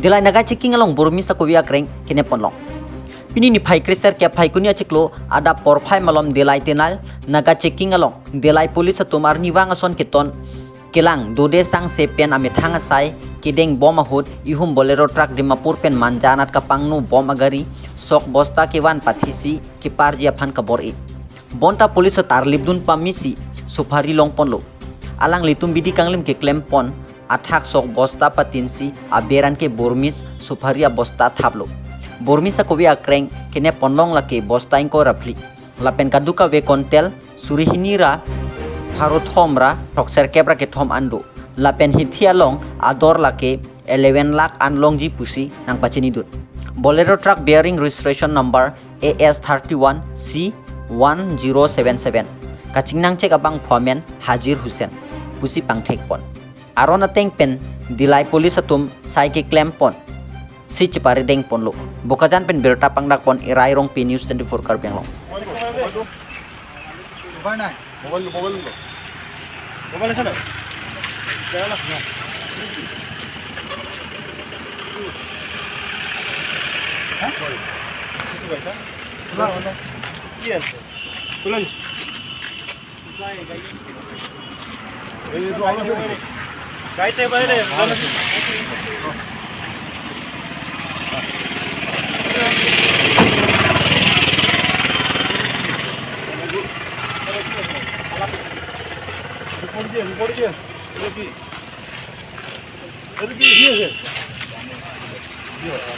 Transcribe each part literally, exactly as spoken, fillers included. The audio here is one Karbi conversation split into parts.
Dillai Naga checking along Burmese akove akreng kenep ponlong. Pini niphai kre-sirkep Phaikuni achiklo adap porphai malom Dillai Tenali Naga checking along Dillai police atum arnivang ason keton kelang dode sangse pen amethang asai kedeng bom ahut ihum Bolero truck Dimapur pen Manja anat kapangno bom agari sok bosta kevan pathisi keparji aphan kabor-i. Bonta police atum arlipdun pamisi supari long ponlo. Alanglitum bidi kanglim keklem pon athak sok bosta patinsi aber anke Burmese supari abosta thaplo. Burmese akove akreng kenep ponlong lake bosta ingkoi ra phli. Lapen kadokave kontel suri hini ra pharo thom ra throksirkep ra kethom an do. Lapen hithi along ador lake eleven lakh an longji pusi nangpachinidun. Bolero truck bearing registration number A S thirty one C one zero seven seven. Kachingnang chek abangphu amen Hajir Hussain pusi pangthek pon. Aron ateng pen Dillai police atum sai keklem ponsi cheparideng ponlo. Bokajan pen birta pangdak pon Irai Rongpi, News twenty-four Karbi Anglong. Mobile, mobile লো। Mobile আছে না? হ্যাঁ? কি আছে? তুলেন। এই তো, আমার গাড়িতে বাইরে, উপরে দিয়ে, উপরে দিয়ে। এটা কি? এটা কি? কি আছে?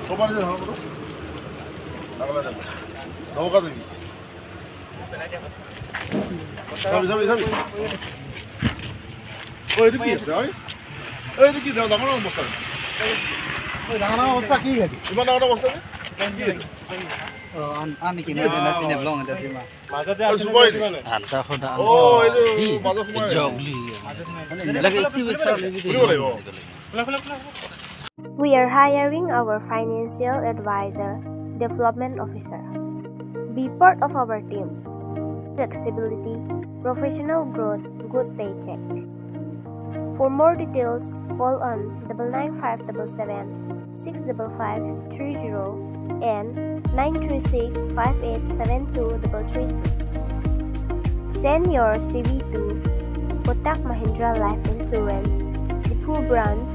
তোমার যে ধরো, ধমকা দিবি। যাবি, যাবি, যাবি। ঐ, এইটো কি আছে, ঐ? ঐ, এইটো কি ডাঙৰ ডাঙৰ বস্তা? ঐ, ডাঙৰ ডাঙৰ বস্তা কি আছে? ইমান ডাঙৰ ডাঙৰ বস্তা যে? কি এইটো? অ, আন, আন নেকি? মই এতিয়া নাচিনে ব্লং এটা যিমা। মাজত যে ঐ, আছে চুবাই নেকি? মানে? আধা সদা। অ, এইটো কি? মাজত সোমাই। জগলি। মানে, লাগে ইতি বেচা। খুলিব লাগিব। খোলা, খোলা, খোলা, খোলা। We are hiring our financial advisor, development officer. Be part of our team. Flexibility, professional growth, good paycheck. For more details, call on double nine five double seven six double five three zero and nine three six five eight seven two double three six. Send your C V to Kotak Mahindra Life Insurance, Diphu Branch,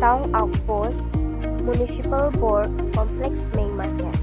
Town Outpost, Municipal Board Complex, Main Market.